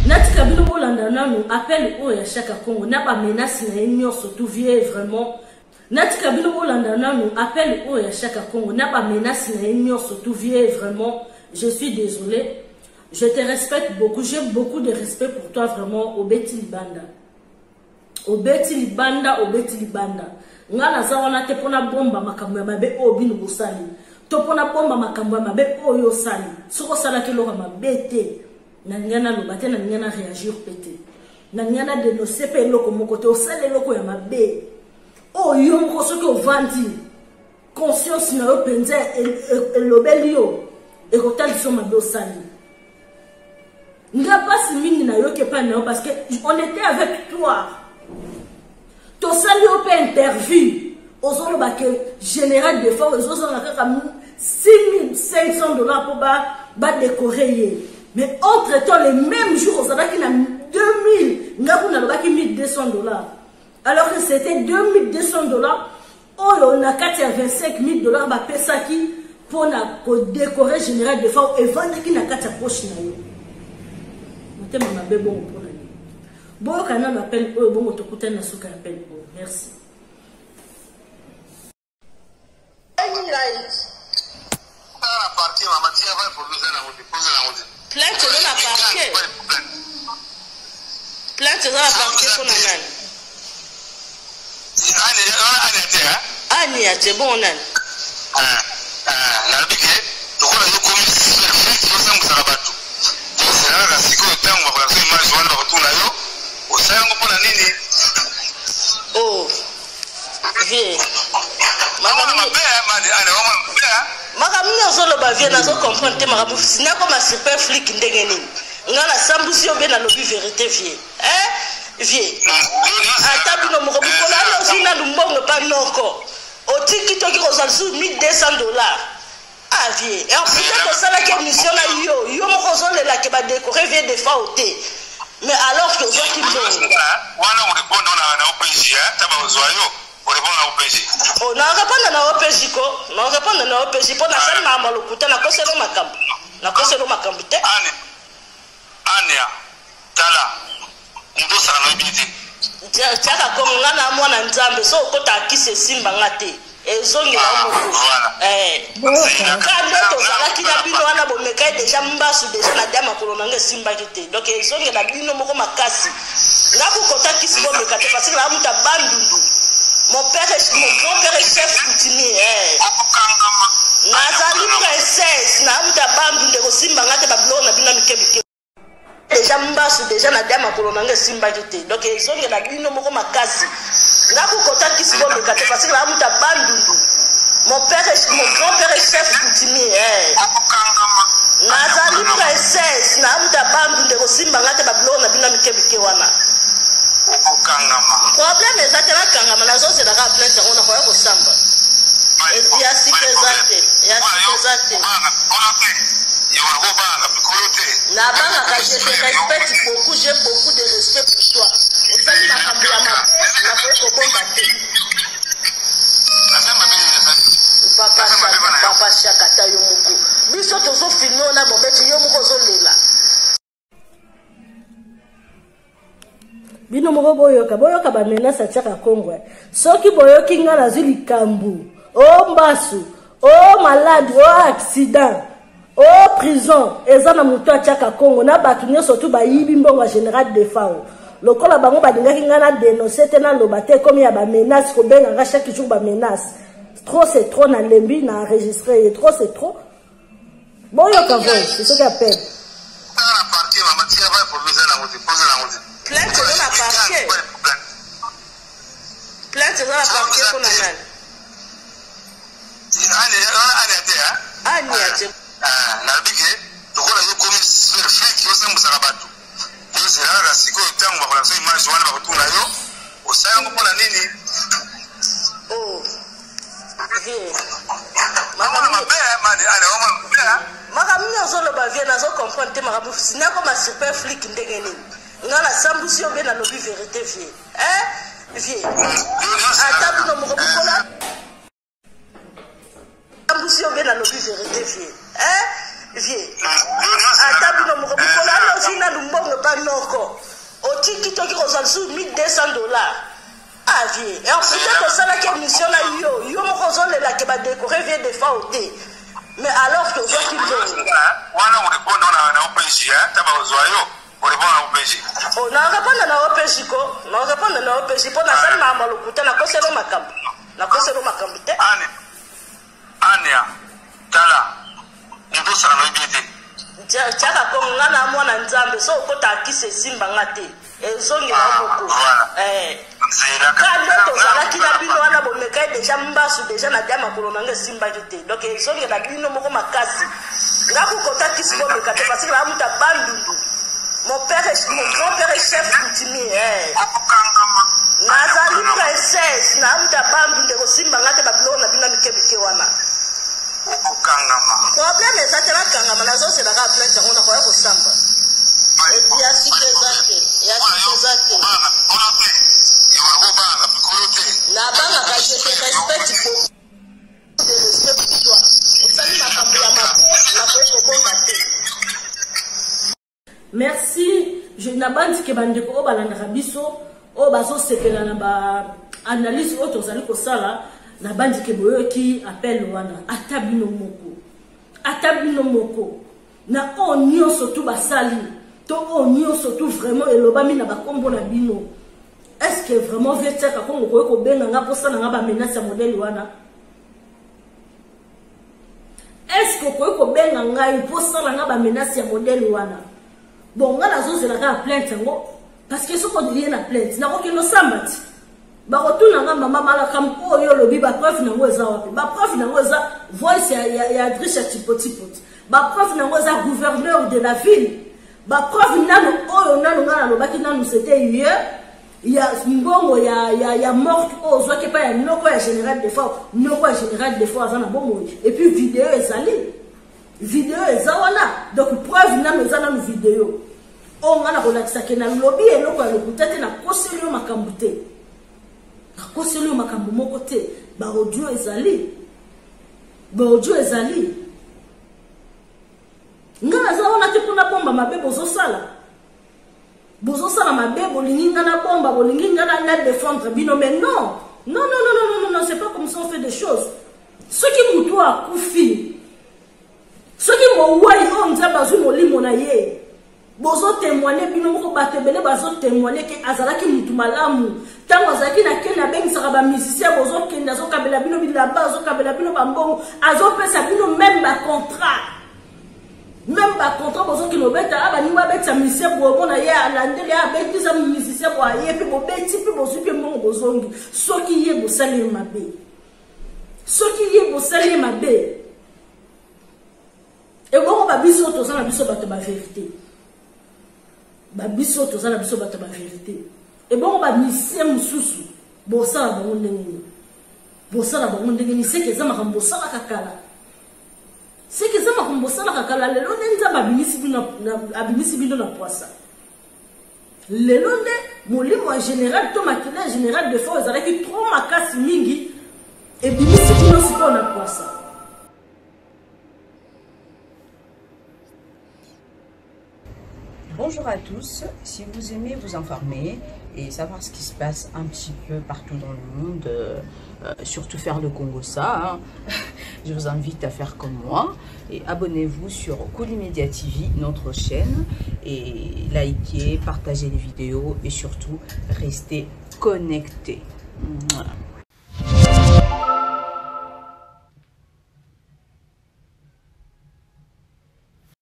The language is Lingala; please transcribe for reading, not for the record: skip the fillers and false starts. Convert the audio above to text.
Natika bino bolanda nanu appel oyo ya Shaka Congo na ba menace na ye nyonso tout vie vraiment. Natika bino bolanda nanu appel oyo ya Shaka Congo na ba menace na ye nyonso tout vie vraiment. Je suis désolé, je te respecte beaucoup, j'ai beaucoup de respect pour toi vraiment. Obeti libanda, obeti libanda, obeti libanda. Nga naza wana te mpona bomba makambo ya mabe oyo bino bosali to mpona bomba makambo ya mabe oyo osali. Soki osalaki eloko ya mabe te, nalinga naloba te, nalinga na réagir mpe te, nalinga na dénoncer mpe eloko moko te. Osali eloko ya mabe oyo yo moko soki ovandi conscience na yo mpenza elobeli yo, ekotalisa yo mabe osali. Nga mpasi mingi nayoki epai na yo parce que on était avec toi, tosali yo mpe interview, ozoloba ke général Defao ezozanga kaka 6500 dollars mpo badécore ye. Mais entre temps, le même jour ozalaki na 2000, nga kuna alobaki 1200 dollars, alors que c'était 2200 dollars oyo na kati ya 25 000 dollars bapesaki mpona kodécorer général Defao, evandaki na kati ya poche na yo. Motema mabe bongo mpona nini? Boyoka nano appel oyo, bongo tokutani na suka ya appel oyo. Merci. Ngai. Na parquet, mama, tia va problème eza nango te, poza nango te. Plainte eza na parquet, plainte eza na parquet mpona nani? Ani te. Ani ya te, bongo nani? Nalobi ke lokola yo komi fiki osambwisaka bato, ozela kaka sikoyo ntango bakolakisa image wana, bakotuna yo osala yango mpona nini. Oh vie, makambo nini ozoloba vie? Nazo comprendre te makambo. Nakoma super flic ndenge nini? Nga nasambusi yo mpe nalobi vérité, vie, eh vie. Ata bino moko, mokolo wana ozwi nanu mbongo epa noko, otiki toki kozwa lisusu 1200 dollars. Ah vie, et en plus tosalaki émission na yo, yo moko ozolelake badécorer vie Defao te, mais alors que ozwaki mbongo. Wana orépondre na OPJ, ta bazwa yo orépondre na OPJ. Oh, na répondre na OPJ ko, na répondre na OPJ mpo nasali makambo ya lokuta, nakoselo makambo, nakoselo makambo te. Ania, tala moto osaka na oyebi te. Tiaka Kongo, nga na mwana Nzambe, so okota kisi esimba nga te, ezongela yo moko. Ka nde tozalaki na bino wana, bomekai déjà mbasu, déjà na dia makolo na nga esimbaki te, donc ezongela bino moko makasi. Nga kokota kisi bomeka te, parce que naa mutu Bandundu. Mon père est, mon grand père est chef coutumier, eh. Nazali princesse na mutu ya Bandundu, ekosimba nga te babiloko na bino ya mike mike. Déjà mbasu, déjà na dia makolo na nga esimbaki te, donc ezongela bino moko makasi. Nga kokota kisi bomeka te, parce que naa mutu ya Bandundu. Mon père est, mon grand père est chef coutumier, eh. Nazali princesse na mutu ya Bandundu, ekosimba nga te babiloko na bino ya mike mike wana. Problème eza te, nakangama, nazozela kaka plainte yango, nakoya kosamba. Ya sika eza te, ya sika eza te. Nabangaka, je te respecte beaucoup, j'ai beaucoup de respect pour toi. Osali makambo ya mabe, nakoki kobomba te. Papa Shaka, papa Shaka, ata yo moko, biso tozofilme oyo na bombeti, yo moko ozolela. Bino moko boyoka, boyoka bamenaces atiaka Kongo. Soki boyoki nga nazwi likambo, o mbasu, o maladi, o accident, o prison, eza na moto atiaka Kongo na bato nyonso tu bayibi mbongo ya général Defao. Lokola bango balingaki ngai na dénonce te, naloba te, ekomi ya bamenaces, kobenga nga chaque jour, bamenaces. Trop c'est trop, nalembi na enregistre ye. Trop c'est trop. Boyoka voice soki appel. Plainte eza na parquet, plainte eza na parquet mpona nani? Ani ya te. Nalobi ke lokola yo komi fiki osambwisaka bato, ozela kaka sikoyo. ntango bakolakisa image wana bakotuna yo osala yango mpo na nini. Oh. Vie. Omona mabe mani ane omona mabe. Makambo nini ozoloba vie, nazo comprendre te makambo. Nakoma super flic ndenge nini? Nga nasambwisi yo mpe nalobi verité vie. Eh? Vie. Ata bino moko bukola. Nasambwisi yo mpe nalobi verité vie. Eh? Vie. Ata bino moko bukola wana ozwi nanu mbongo epa noko. Otiki toki kozwa lisusu 1200 $. Ah vie. Et en plus tosalaki émission na yo, yo moko ozolela ke badécore vie Defao te. Mais alors que ozwaki mbongo. Wana orépondre na OPJ, ta bakozwa yo orépondre na OPJ. Oh, na répondre na OPJ ko, na répondre na OPJ mpo nasali makambo ya lokuta, nakoselo makambo. Nakoselo makambo te. Ane ania tala moto osaka na oyebi te. Tiaka kongo, nga na mwana Nzambe, so okota akisi esimba nga te. Ezongela moko. Ka nde tozalaki na bino wana, bomekai deja mbasu deja na dia makolo na nga esimbaki te. Donc ezongela bino moko makasi. Nga kokota kisi bomeka te parce que na muta Bandundu. Mon père est, mon grand-père est chef coutumier. Eh. Nazali princesse na muta Bandundu, ekosimba nga te babiloko na bino ya mike mike wana. Okokangama. Problème eza te, nakangama, nazozelaka plainte yango, nakoya kosamba. Ya sika eza te, ya sika eza te. Nabangaka, je te respecte beaucoup de respect pour toi. Osali makambo ya mabe, nakoki kobomba te. Merci. Je nabandi ke bandeko oyo balandaka biso, oyo bazosepela na baanalyse oyo tozali kosala, nabandi ke boyoki appel wana. Ata bino moko, ata bino moko, na oyo nyonso tu basali to oyo nyonso tu vraiment elobami na bakombo na bino, est ce que vraiment vie Tiaka Kongo koki kobenga nga mposala nga bamenace ya modele wana? Est ce que okoki kobenga ngai mposala nga bamenace ya modele wana? Bon, nga nazozela kaka plainte yango, parce que soki olie na plainte, nakokende osamba ti bakotuna nga: mama, makambo oyo olobi, bapreuve nango eza wapi? Bapreuve nango eza voice ya adriche ya tipotipoti, bapreuve nango eza gouverneur de la ville, bapreuve nano oyo nano ngai nalobaki nanu, c'était hier, ya mbongo ya morte oyo ozwaki epai ya noko ya général Defao. Noko ya général Defao aza na bomoi, et puis video ezali, video eza wana. Donc preuve nano eza nano video oyo ngai nakolakisake nalobi eloko ya lokuta te, nakoseli yo makambo te, nakoseli yo makambo moko te. Baaudio ezali, baaudio ezali. Ngai naza wana te mpona bomba mabe bozosala. Bozosala mabe, bolingi nga na bomba, bolingi nga na défendre bino, mais non, non, non, non, non, non, non, c'est pas comme ça on fait des choses. Soki motu akufi, soki mowai oyo Nzambe azwi molimo na ye, bozotémoigne bino moko, bato ebele bazotémoigne ke azalaki mutu malamu. Ntango azalaki na kende, abengisaka bamusicien, bozokende, azokabela bino bilamba, azokabela bino bambongo, azopesa bino même bacontrat, même bacontrat. Bozokende obeta, a baningi babetisa musicien boye, omona ye alandeli, abetisa musicien boye, aye mpe bobeti mpe bozwi mpe mbongo, bozongi. Soki ye bosali ye mabe, soki ye bosali ye mabe, ebongo babiso toza na biso bato bavérité, babiso toza na biso bato bavérité, ebongo bamusicien mosusu bosala bango ndenge nini? Bosala bango ndenge nini? Seke eza makambo bosalaka kala, seke eza makambo bosalaka kala. Lelo nde Nzambe abimisi bino na poisa. Lelo nde molimo ya général to makila ya général Defao ezalaki trop makasi mingi, ebimisi bino sikoyo na poisa. Bonjour à tous, si vous aimez vous informer et savoir ce qui se passe un petit peu partout dans le monde, surtout faire le kongossa, hein, je vous invite à faire comme moi et abonnez-vous sur Média TV, notre chaîne, et likez, partagez les vidéos et surtout restez connectés. Mouah.